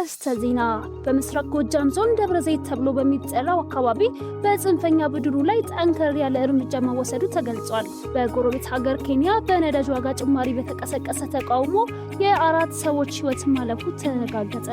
አርዕስተ ዜና። በምስራቅ ጎጃም ዞን ደብረ ዘይት ተብሎ በሚጠራው አካባቢ በጽንፈኛ ቡድኑ ላይ ጠንከር ያለ እርምጃ መወሰዱ ተገልጿል። በጎረቤት ሀገር ኬንያ በነዳጅ ዋጋ ጭማሪ በተቀሰቀሰ ተቃውሞ የአራት ሰዎች ሕይወት ማለፉ ተረጋገጠ።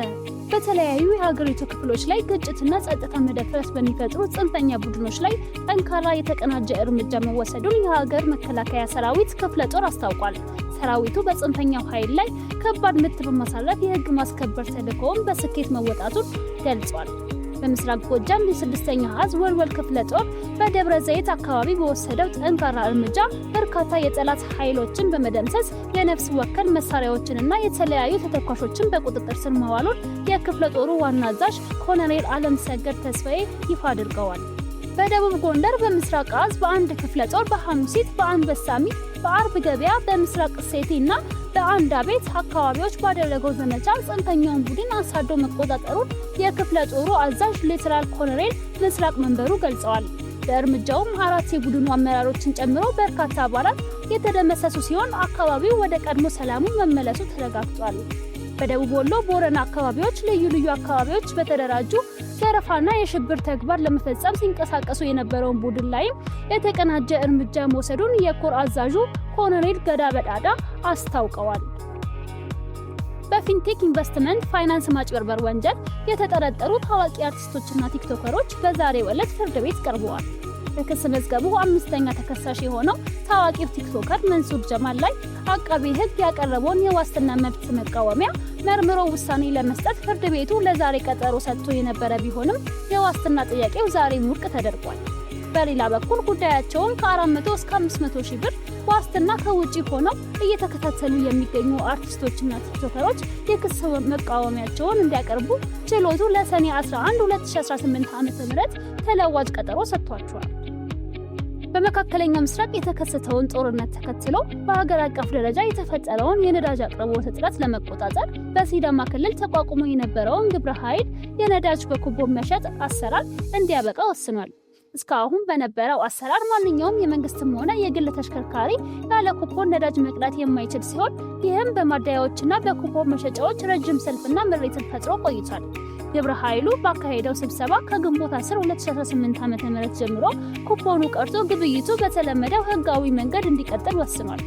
በተለያዩ የሀገሪቱ ክፍሎች ላይ ግጭትና ጸጥታ መደፍረስ በሚፈጥሩ ጽንፈኛ ቡድኖች ላይ ጠንካራ የተቀናጀ እርምጃ መወሰዱን የሀገር መከላከያ ሰራዊት ክፍለ ጦር አስታውቋል። ሰራዊቱ በጽንፈኛው ኃይል ላይ ከባድ ምት በማሳረፍ የህግ ማስከበር ተልዕኮውን በስኬት መወጣቱን ገልጿል። በምስራቅ ጎጃም የስድስተኛ አዝ ወልወል ክፍለ ጦር በደብረ ዘይት አካባቢ በወሰደው ጠንካራ እርምጃ በርካታ የጠላት ኃይሎችን በመደምሰስ የነፍስ ወከፍ መሳሪያዎችንና የተለያዩ ተተኳሾችን በቁጥጥር ስር ማዋሉን የክፍለ ጦሩ ዋና አዛዥ ኮሎኔል አለምሰገድ ተስፋዬ ይፋ አድርገዋል። በደቡብ ጎንደር በምስራቅ አዝ በአንድ ክፍለ ጦር በሐሙሲት፣ በአንበሳሚ፣ በአርብ ገበያ፣ በምስራቅ ሴቴ እና በአንዳ ቤት አካባቢዎች ባደረገው ዘመቻ ጽንፈኛውን ቡድን አሳዶ መቆጣጠሩን የክፍለ ጦሩ አዛዥ ሌተናል ኮሎኔል ምስራቅ መንበሩ ገልጸዋል። በእርምጃውም አራት የቡድኑ አመራሮችን ጨምሮ በርካታ አባላት የተደመሰሱ ሲሆን አካባቢው ወደ ቀድሞ ሰላሙ መመለሱ ተረጋግጧል። በደቡብ ወሎ ቦረና አካባቢዎች ልዩ ልዩ አካባቢዎች በተደራጁ ዘረፋና የሽብር ተግባር ለመፈጸም ሲንቀሳቀሱ የነበረውን ቡድን ላይም የተቀናጀ እርምጃ መውሰዱን የኮር አዛዡ ኮሎኔል ገዳ በዳዳ አስታውቀዋል። በፊንቴክ ኢንቨስትመንት ፋይናንስ ማጭበርበር ወንጀል የተጠረጠሩ ታዋቂ አርቲስቶችና ቲክቶከሮች በዛሬው ዕለት ፍርድ ቤት ቀርበዋል። በክስ መዝገቡ አምስተኛ ተከሳሽ የሆነው ታዋቂው ቲክቶከር መንሱር ጀማል ላይ አቃቤ ሕግ ያቀረበውን የዋስትና መብት መቃወሚያ መርምሮ ውሳኔ ለመስጠት ፍርድ ቤቱ ለዛሬ ቀጠሮ ሰጥቶ የነበረ ቢሆንም የዋስትና ጥያቄው ዛሬ ውድቅ ተደርጓል። በሌላ በኩል ጉዳያቸውን ከ400 እስከ 500 ሺህ ብር ዋስትና ከውጪ ሆነው እየተከታተሉ የሚገኙ አርቲስቶችና ቲክቶከሮች የክስ መቃወሚያቸውን እንዲያቀርቡ ችሎቱ ለሰኔ 11 2018 ዓ.ም ተለዋጭ ቀጠሮ ሰጥቷቸዋል። በመካከለኛው ምስራቅ የተከሰተውን ጦርነት ተከትሎ በሀገር አቀፍ ደረጃ የተፈጠረውን የነዳጅ አቅርቦት እጥረት ለመቆጣጠር በሲዳማ ክልል ተቋቁሞ የነበረውን ግብረ ኃይል የነዳጅ በኩቦ መሸጥ አሰራር እንዲያበቃ ወስኗል። እስካሁን በነበረው አሰራር ማንኛውም የመንግስትም ሆነ የግል ተሽከርካሪ ያለ ኩፖን ነዳጅ መቅዳት የማይችል ሲሆን ይህም በማደያዎችና በኩፖን መሸጫዎች ረጅም ሰልፍና ምሬትን ፈጥሮ ቆይቷል። ግብረ ኃይሉ ባካሄደው ስብሰባ ከግንቦት 10 2018 ዓ.ም ጀምሮ ኩፖኑ ቀርቶ ግብይቱ በተለመደው ህጋዊ መንገድ እንዲቀጥል ወስኗል።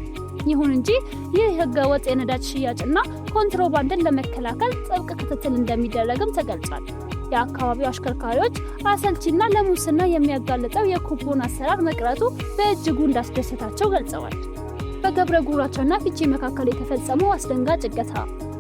ይሁን እንጂ ይህ ህገወጥ የነዳጅ ሽያጭና ኮንትሮባንድን ለመከላከል ጥብቅ ክትትል እንደሚደረግም ተገልጿል። የአካባቢው አሽከርካሪዎች አሰልቺና ለሙስና የሚያጋልጠው የኩፖን አሰራር መቅረቱ በእጅጉ እንዳስደሰታቸው ገልጸዋል። በገብረ ጉራቻና ፊቼ መካከል የተፈጸመው አስደንጋጭ እገታ።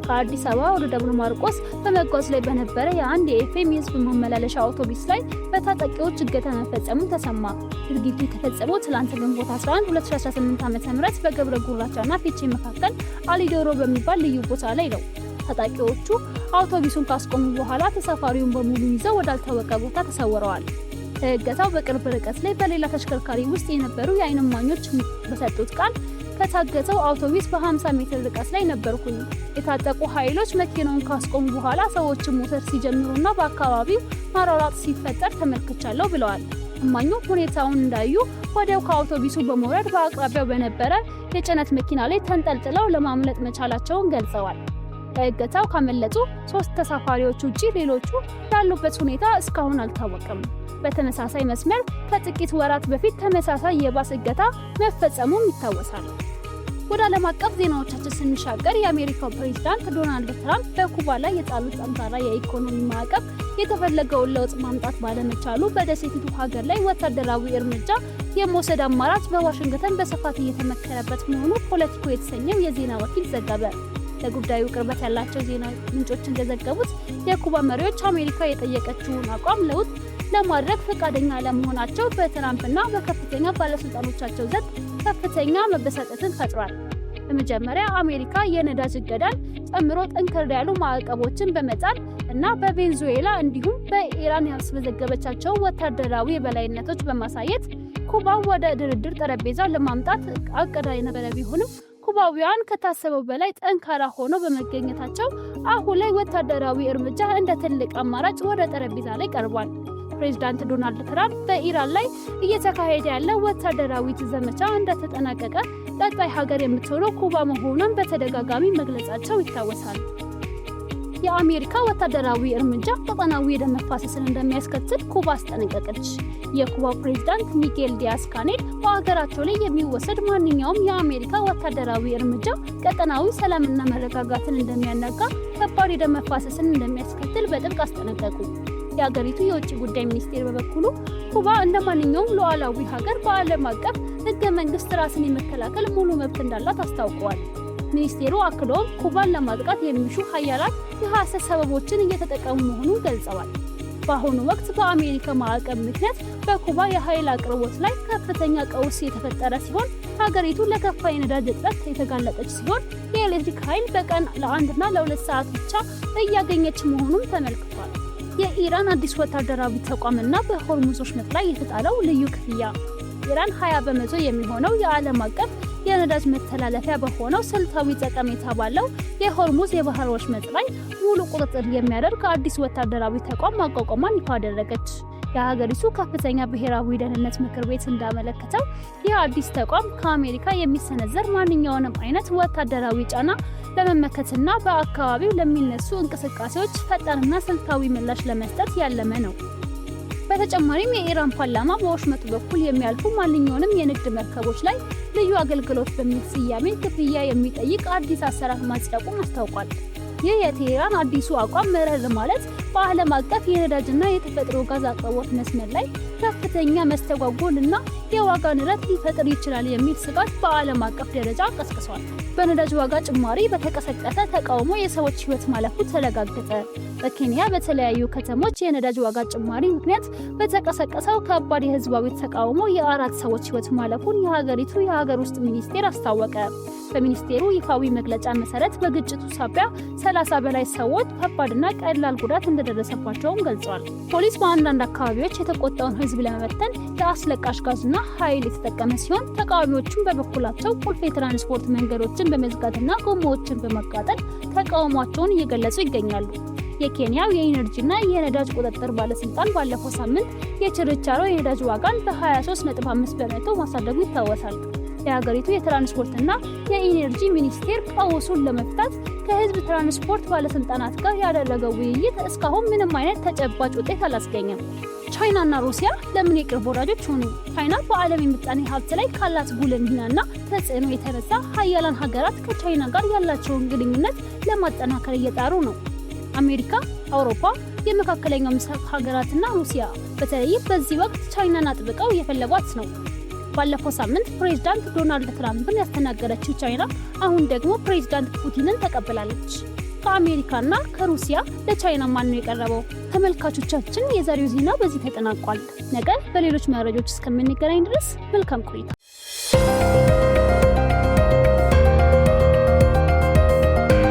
ከአዲስ አበባ ወደ ደብረ ማርቆስ በመጓዝ ላይ በነበረ የአንድ የኤፍኤም የህዝብ ማመላለሻ አውቶቡስ ላይ በታጣቂዎች እገታ መፈጸሙ ተሰማ። ድርጊቱ የተፈጸመው ትላንት ግንቦት 11 2018 ዓ.ም በገብረ ጉራቻና ፊቼ መካከል አሊዶሮ በሚባል ልዩ ቦታ ላይ ነው። ታጣቂዎቹ አውቶቡሱን ካስቆሙ በኋላ ተሳፋሪውን በሙሉ ይዘው ወዳልታወቀ ቦታ ተሰውረዋል። እገታው በቅርብ ርቀት ላይ በሌላ ተሽከርካሪ ውስጥ የነበሩ የዓይን እማኞች በሰጡት ቃል ከታገተው አውቶቡስ በ50 ሜትር ርቀት ላይ ነበርኩኝ። የታጠቁ ኃይሎች መኪናውን ካስቆሙ በኋላ ሰዎችን ሞተር ሲጀምሩና በአካባቢው ማሯሯጥ ሲፈጠር ተመልክቻለሁ ብለዋል። እማኙ ሁኔታውን እንዳዩ ወዲያው ከአውቶቡሱ በመውረድ በአቅራቢያው በነበረ የጭነት መኪና ላይ ተንጠልጥለው ለማምለጥ መቻላቸውን ገልጸዋል። ከእገታው ካመለጡ 3 ተሳፋሪዎች ውጪ ሌሎቹ ያሉበት ሁኔታ እስካሁን አልታወቀም። በተመሳሳይ መስመር ከጥቂት ወራት በፊት ተመሳሳይ የባስ እገታ መፈጸሙም ይታወሳል። ወደ ዓለም አቀፍ ዜናዎቻችን ስንሻገር የአሜሪካው ፕሬዝዳንት ዶናልድ ትራምፕ በኩባ ላይ የጣሉት ጠንካራ የኢኮኖሚ ማዕቀብ የተፈለገውን ለውጥ ማምጣት ባለመቻሉ በደሴቲቱ ሀገር ላይ ወታደራዊ እርምጃ የመውሰድ አማራጭ በዋሽንግተን በስፋት እየተመከረበት መሆኑ ፖለቲኮ የተሰኘው የዜና ወኪል ዘገበ። ለጉዳዩ ቅርበት ያላቸው ዜና ምንጮች እንደዘገቡት የኩባ መሪዎች አሜሪካ የጠየቀችውን አቋም ለውጥ ለማድረግ ፈቃደኛ አለመሆናቸው በትራምፕና በከፍተኛ ባለስልጣኖቻቸው ዘንድ ከፍተኛ መበሳጨትን ፈጥሯል። በመጀመሪያ አሜሪካ የነዳጅ እገዳን ጨምሮ ጠንከር ያሉ ማዕቀቦችን በመጣል እና በቬንዙዌላ እንዲሁም በኢራን ያስመዘገበቻቸው ወታደራዊ የበላይነቶች በማሳየት ኩባ ወደ ድርድር ጠረጴዛ ለማምጣት አቅዳ የነበረ ቢሆንም ኩባውያን ከታሰበው በላይ ጠንካራ ሆነው በመገኘታቸው አሁን ላይ ወታደራዊ እርምጃ እንደ ትልቅ አማራጭ ወደ ጠረጴዛ ላይ ቀርቧል። ፕሬዚዳንት ዶናልድ ትራምፕ በኢራን ላይ እየተካሄደ ያለው ወታደራዊ ዘመቻ እንደተጠናቀቀ ቀጣይ ሀገር የምትሆነው ኩባ መሆኗን በተደጋጋሚ መግለጻቸው ይታወሳል። የአሜሪካ ወታደራዊ እርምጃ ቀጠናዊ የደም መፋሰስን እንደሚያስከትል ኩባ አስጠነቀቀች። የኩባ ፕሬዝዳንት ሚጌል ዲያስ ካኔል በሀገራቸው ላይ የሚወሰድ ማንኛውም የአሜሪካ ወታደራዊ እርምጃ ቀጠናዊ ሰላምና መረጋጋትን እንደሚያናጋ፣ ከባድ የደም መፋሰስን እንደሚያስከትል በጥብቅ አስጠነቀቁ። የሀገሪቱ የውጭ ጉዳይ ሚኒስቴር በበኩሉ ኩባ እንደ ማንኛውም ሉዓላዊ ሀገር በዓለም አቀፍ ሕገ መንግስት ራስን የመከላከል ሙሉ መብት እንዳላት አስታውቀዋል። ሚኒስቴሩ አክሎም ኩባን ለማጥቃት የሚሹ ሀያላት የሐሰት ሰበቦችን እየተጠቀሙ መሆኑን ገልጸዋል። በአሁኑ ወቅት በአሜሪካ ማዕቀብ ምክንያት በኩባ የኃይል አቅርቦት ላይ ከፍተኛ ቀውስ የተፈጠረ ሲሆን፣ ሀገሪቱ ለከፋ የነዳጅ እጥረት የተጋለጠች ሲሆን፣ የኤሌክትሪክ ኃይል በቀን ለ1ና ለ2 ሰዓት ብቻ እያገኘች መሆኑን ተመልክቷል። የኢራን አዲስ ወታደራዊ ተቋምና በሆርሙዝ ወሽመጥ ላይ የተጣለው ልዩ ክፍያ። ኢራን 20% የሚሆነው የዓለም አቀፍ የነዳጅ መተላለፊያ በሆነው ስልታዊ ጠቀሜታ ባለው የሆርሙዝ የባህር ወሽመጥ ላይ ሙሉ ቁጥጥር የሚያደርግ አዲስ ወታደራዊ ተቋም ማቋቋሟን ይፋ አደረገች። የሀገሪቱ ከፍተኛ ብሔራዊ ደህንነት ምክር ቤት እንዳመለከተው፣ ይህ አዲስ ተቋም ከአሜሪካ የሚሰነዘር ማንኛውንም አይነት ወታደራዊ ጫና ለመመከትና በአካባቢው ለሚነሱ እንቅስቃሴዎች ፈጣንና ስልታዊ ምላሽ ለመስጠት ያለመ ነው። በተጨማሪም የኢራን ፓርላማ በወሽመጡ በኩል የሚያልፉ ማንኛውንም የንግድ መርከቦች ላይ ልዩ አገልግሎት በሚል ስያሜ ክፍያ የሚጠይቅ አዲስ አሰራር ማጽደቁን አስታውቋል። ይህ የቴሄራን አዲሱ አቋም መረር ማለት በዓለም አቀፍ የነዳጅና የተፈጥሮ ጋዝ አቅርቦት መስመር ላይ ከፍተኛ መስተጓጎል እና የዋጋ ንረት ሊፈጥር ይችላል የሚል ስጋት በዓለም አቀፍ ደረጃ ቀስቅሷል። በነዳጅ ዋጋ ጭማሪ በተቀሰቀሰ ተቃውሞ የሰዎች ሕይወት ማለፉ ተረጋገጠ። በኬንያ በተለያዩ ከተሞች የነዳጅ ዋጋ ጭማሪ ምክንያት በተቀሰቀሰው ከባድ የህዝባዊ ተቃውሞ የአራት ሰዎች ሕይወት ማለፉን የሀገሪቱ የሀገር ውስጥ ሚኒስቴር አስታወቀ። በሚኒስቴሩ ይፋዊ መግለጫ መሰረት በግጭቱ ሳቢያ 30 በላይ ሰዎች ከባድና ቀላል ጉዳት እንደደረሰባቸውም ገልጿል። ፖሊስ በአንዳንድ አካባቢዎች የተቆጣውን ህዝብ ለመበተን የአስለቃሽ ጋዝና ኃይል የተጠቀመ ሲሆን፣ ተቃዋሚዎቹም በበኩላቸው ቁልፍ የትራንስፖርት መንገዶችን በመዝጋትና ጎማዎችን በማቃጠል ተቃውሟቸውን እየገለጹ ይገኛሉ። የኬንያው የኢነርጂና የነዳጅ ቁጥጥር ባለስልጣን ባለፈው ሳምንት የችርቻሮ የነዳጅ ዋጋን በ23.5% ማሳደጉ ይታወሳል። የሀገሪቱ የትራንስፖርትና የኢነርጂ ሚኒስቴር ቀውሱን ለመፍታት ከህዝብ ትራንስፖርት ባለስልጣናት ጋር ያደረገው ውይይት እስካሁን ምንም አይነት ተጨባጭ ውጤት አላስገኘም። ቻይናና ሩሲያ ለምን የቅርብ ወዳጆች ሆኑ? ቻይና በዓለም የምጣኔ ሀብት ላይ ካላት ጉልህ ሚናና ተጽዕኖ የተነሳ ሀያላን ሀገራት ከቻይና ጋር ያላቸውን ግንኙነት ለማጠናከር እየጣሩ ነው። አሜሪካ፣ አውሮፓ፣ የመካከለኛው ምስራቅ ሀገራትና ሩሲያ በተለይም በዚህ ወቅት ቻይናን አጥብቀው እየፈለጓት ነው። ባለፈው ሳምንት ፕሬዝዳንት ዶናልድ ትራምፕን ያስተናገደችው ቻይና አሁን ደግሞ ፕሬዝዳንት ፑቲንን ተቀብላለች። ከአሜሪካና ከሩሲያ ለቻይና ማን ነው የቀረበው? ተመልካቾቻችን፣ የዛሬው ዜና በዚህ ተጠናቋል። ነገ በሌሎች መረጃዎች እስከምንገናኝ ድረስ መልካም ቆይታ።